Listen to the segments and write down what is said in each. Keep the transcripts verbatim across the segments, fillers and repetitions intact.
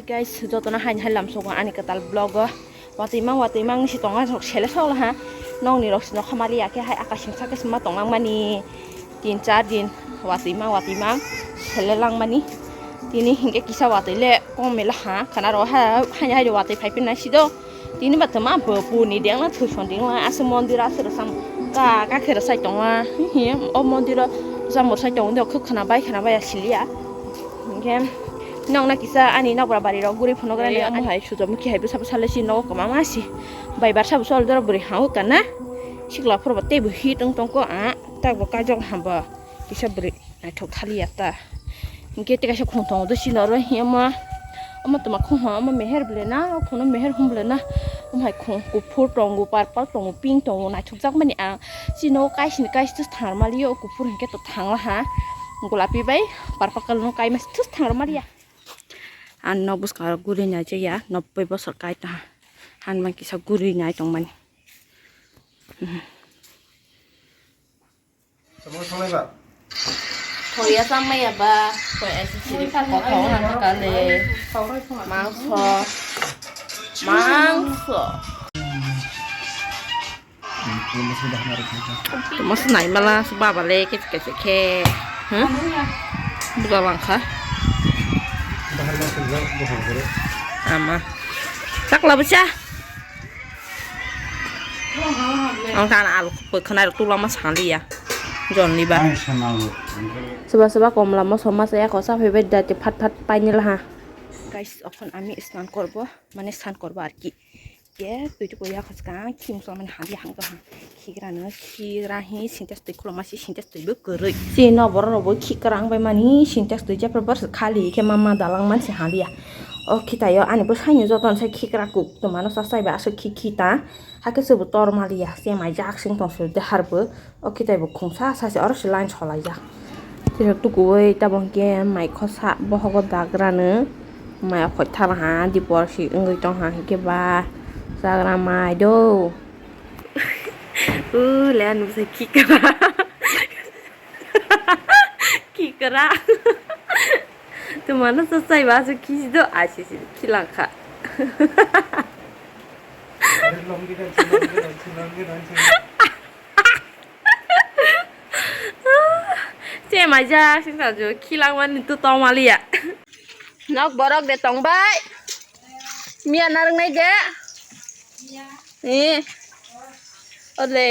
Guys, jotono haini hai lamsogo ani kwtal vlog o. Watwi mang, watwi mang si tongo, sok sele sok ha. Nokni rok si nokha mali ya khe hai aka singsa khe sima tongmani. Tin char din watwi mang, watwi mang sele langmani. Tini hinkhe kisa watwi le kom mela ha. Khana ro ha, haini hai watwi phai pina si do. Tini ba tama bo puni dengna thuson dingla ase mondir ase rosam ka, ka khe rosai tongo. Hi, hi, o mondir o jambor sai tongo, khwkhwna bai khwna bai ya siliya. Hinkhe nokna kisa ani nokbar bari rok guri phunuk rani. Omo hai sujamukhi hai bwsa bwsa le si nogo kwbangma si. Bai barsa bwsa oldora bwrwi hangwi kana. Sikla phorbo teibo hit wng tongkho a. Takbo kajok hamba. Kisa bwrwi naithok thaliya ta. Hinkhe tei kaisa khung tongo do sini oro hiya ma. Omo toma khung ha, omo meher ble na, o khungno meher hum ble na. Omo hai khung kuphur tongo, purple tongo, pink tongo, naithokjak mani ang. Chini o kaisini kaisa thang maliya, o kuphur hinkhe to thangla ha. Golapi bai purple colour no kaima thus thang maliya. Ang nok bwskango guri nai jaya, nobboi bosor kai ta. Han man kisa guri nai tongmani. Thoya chamaya ba, koi ese siri kokong na kale. Mangso. Mangso. Toma se nai mala se baba le kete kete khe. Hm? Buka bangkha. Ama. Chakla bwsa. Ang tan alu koi khana rok tulama sangliya. Jon liba. Soba soba komla moso masa ya kosa phaibai da te phat phat painila ha. Guys, এখন আমি স্নান করব, মানে স্নান করব আর কি. Ke twi tu koya khos ka khim so mani hali hang to ha. Khigra no khigra hi sintes twi khuloma si sintes twi bo kwrwi. Si no borok rok bo khikrang bai mani sintes twi jepra bar khali khe mama dalang man si haliya. O khitayo ani bo saini joton sai khikra kuk to mano sa sai ba aswk khi khi ta. Hakhe se bo tor maliya se mai jak sing tong se de har bo. O khitai bo khungsa sa se oro se line solaijak. Tei tukuui tabok hwnkhe mai khosa bohogo dagrano mai okhoi thala ha dipor si wngwi tong ha hwnkhe ba chagra mai do. O le ani bwsai khikra khikra. Twmano sa chai ba aswk khisi do ai si si khilang kha. Che maijak singsa jo khilangmani to tongmaliya. Nok borok de tongbai. Miya narwknai de. Eh. Ole.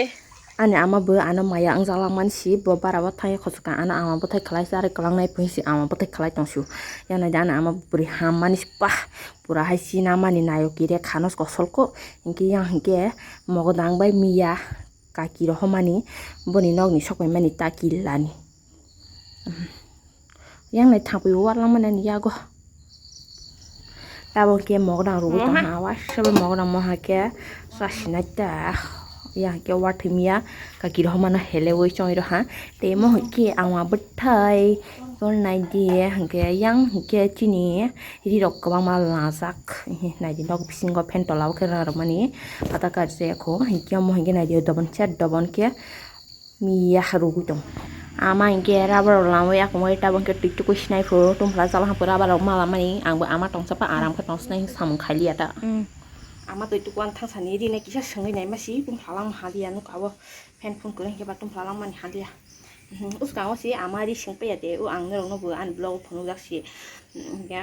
Ani ama bo ano maya wngjalak mani si bo bara bo thangya khochokha ano ama bwthai khlai si ari kwlangnai pui si ama bwthai khlai tong su. Yang nai de ano ama bwrwi ham mani si pah pura hai china mani nayok kire khanos kosolko hinkhe yang hinkhe mogodang bai miya. Kaki rohormani boni nokni sokphaimani ta killani. Yang nai thangpui warlangmani ani yago. Tabok khe mogodang rwgwi tongkha, waisa bai mogodang moha khe chasinai ta. Yang khe wathaimiya kaki rohormano heleui chongwi roha. Tei mo hwnkhe ama bwthai, naidi hwnkhe yang hwnkhe chini. Rirok kwbangma lajak, naidi nok bisingo phan tola o khe rwngrwkmani pata kari se kho, hinkhe omo hinkhe naidi dobon set dobon khe miya rwgwi tongo. Ama hinkhe rubber rok lamwi akwmwi tabok khe twi tukui sinai phuru tungphla chala hapui rubber rok ma lamani, angbo ama tongsa pa aram khe tongsinai hinwi samung khailiya ta. Ama twi tukuan thangsani rinai kisa swngwi naima si tungphla lang haliya nukha o phan phone kwrwi hinkhe ba tungphla langmani haliya. Bwskango si ama ri swngpaiya de o ang norokno bo ani vlog o phunukjak si. Hinkhe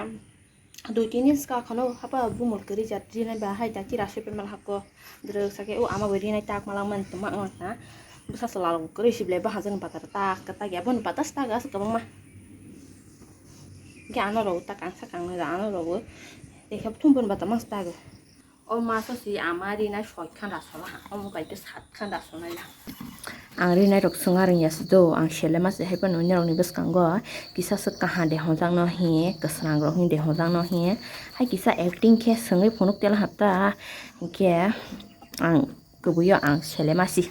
dui tin din swkang kheno hapa bumul kwrwi jat rinai ba hai da kira sui phaimani hako. Dwrwk sakhe o ama bai rinai tak malangmani tongma wngkha. Bwsa chwla rok kwrwi si belai bahai jani bata tak tak ya boni bata se tak aswk kwbangma. Hinkhe ano rw tak ang sakang nai da ano rw. Ekhe thum boni bata mangsa tak. O maso si ama rinai soi khan da sola ha. Omo bai khe sat khan da sonai la. Ang rinai rok swnga rwngya se do, ang sele mase hai phano norokni bwskango kisa swk kaha de hwnjakno hi, kwsrang rok hi de hwnjakno hi, hai kisa acting khe swngwi phunuk tela hapta, hinkhe ang kwbui o ang sele masi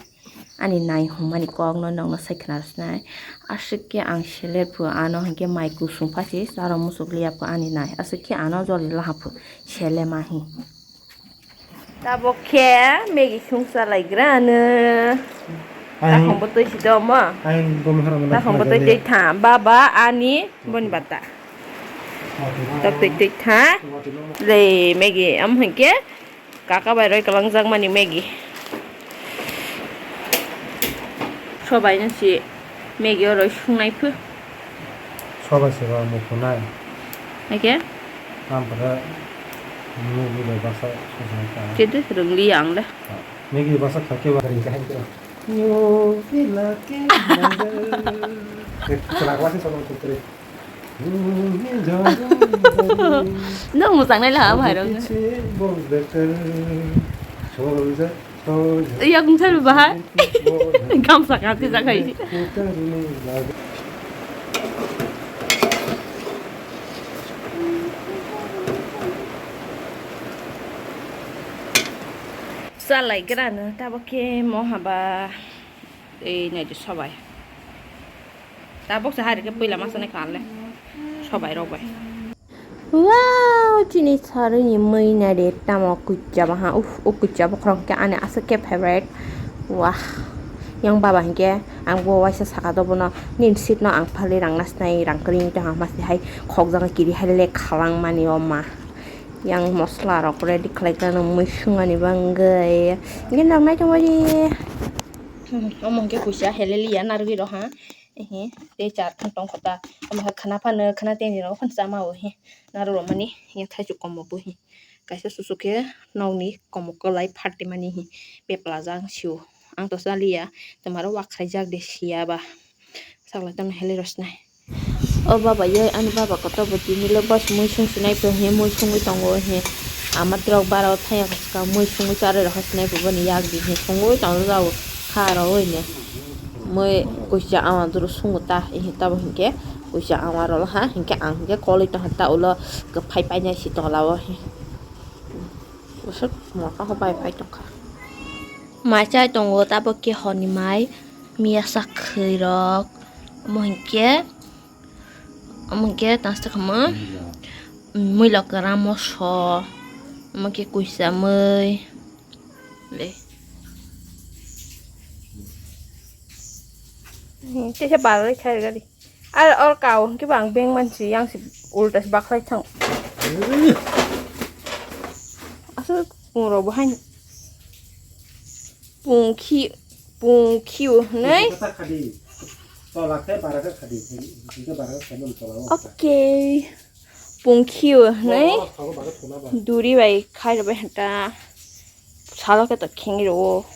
ani nai hwnmani kokno nokno sai khna rwsnai, aswk khe ang sele phu ano hinkhe mai kusung phasi charwk muchuk liya phu ani nai, aswk khe ano joli laha phu sele ma hi. Tabok khe Maggie sung chalaigra ano. Ayang, takhumbo twi si domo. Ayang gom haram na takhumbo twi khna twi tha. Baba ani boni bata. Tok twi twi tha. Le Maggie, am hwnkhe kaka bai roi kwlangjak mani Maggie. Sobai no si Maggie o roi sungnai phu. Sobai se ba mukhunai. Hake? Ampore Maggie bai basa sujai ta. Kedu rwngli ang le. Maggie basa kha ke ba ring kahai kira. Yo, pila ke. Chwla kwlai se sono kutre. Nang mwchang nai laha bahai rok. Yakung saru bahai. Gamsa kati sakai. Salai grano tabok khe mohaba. Ei nai de sobai. Tabok se hai rikhe puila masa nai kha le sobai rok bai. Wow, chini saruni mui nai de tamo kuchaba ha. Uf, o kuchaba khorang khe ani aswk khe favorite. Wah, yang baba hinkhe ang bo waisa saka do bono nini seat no ang phalwi rang nasnai rang kwrwi tong ha masi hai khokjagwi kiri hai le khalang mani o ma. Yang mosla rok ready khlai kha no mui sungani bangwi. Nini rok nai tongmani. Hmm, omo hwnkhe kuisa heleliya narwgwi rw ha. Ehe, tei char khon tong kho ta. Omo hai khwna phano, khwna tei rok phano chama o he. Narwk rw mani, yang thaichuk komo bo he. Kaisa susu khe nokni komo kwlai pharti mani he. Bepla jang sio. Ang to chaliya, twmaro wak khaijak de siya ba. Saklai tongno helai rw sinai. O baba, yoi ani baba kotor bo tini le bos mui sung sinai pho he, mui sungwi tongo he. Ama trok bara o thaya kha mui sungwi charwi rokha sinai pho boni yak di he sungwi tong rw kha rw oi ne. Mui kuisa ama duru sungo ta he tabo hinkhe kuisa ama rolo ha hinkhe ang hinkhe koloi tongkha ta ulo kwphai painai si tola o he. Bwswk mota khe bai pai tongkha. Mai chai tongo tabok khe hwnwi mai miya sak khwi rok. Omo hinkhe, omo hinkhe tangsa khama mui lok ramo so, omo khe kuisa mui. Le. Hmm, teisa barwi khai gari. Ar or kau hwnkhe ba ang beng mansi yang si ulta si bakhlai thang. Aswk pungrok bo haino pungkhi pungkhiu hwnwi. Kisa khadi. Tola khe bara khe khadi. Hwnkhe bara khe khadi tola o. Okay. Pungkhiu hwnwi. Duri bai khai rwbai hwnta. Salo khe to khengwi rwo.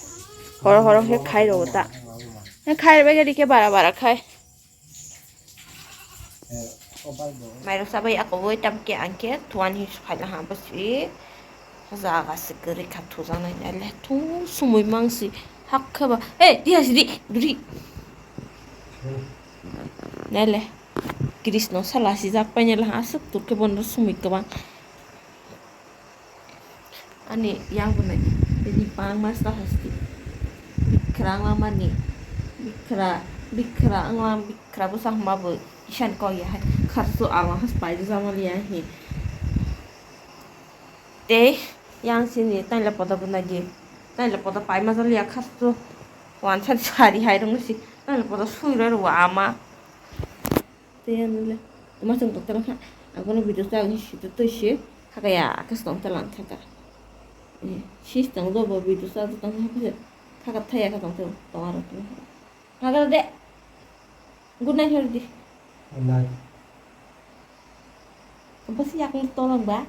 Horo horo khe khai rwo ta. Khai rwbai gari khe bara bara khai. Mairok sabai ako bo tam khe ang khe thuani phaila ha bwswi jaga se kwrwi kha thujaknai nai le thung sumui mangsi hak khe ba. Ei, dia sidi duri. Nai le. Krishna sala sijak painai le ha aswk tur khe bono sumui kwbang. Ani yang bo nai, tini bangma sa hasti. Bikra wngma mani, bikra, bikra wngma, bikra bwsa hwnba bo isan kok ya hai. Kharsu alma has pai jama liya hi. Tei yang sini taila poda bo nai di. Taila poda pai ma jaliya kharsu. Wansa sari hai rong si. Taila poda sui ro ro ama. Tei ano le toma chwng tokta kha, ang bono video chagwi sito twi se kha kaya khe se tong tala ang kha ka. Eh, sis tong do bo video chagwi tong kha khe kha ka thaya kha tong tong tong aro tong kha. Kha ka de. Good night hor di. Good night. Bwswk yakung tolong ba?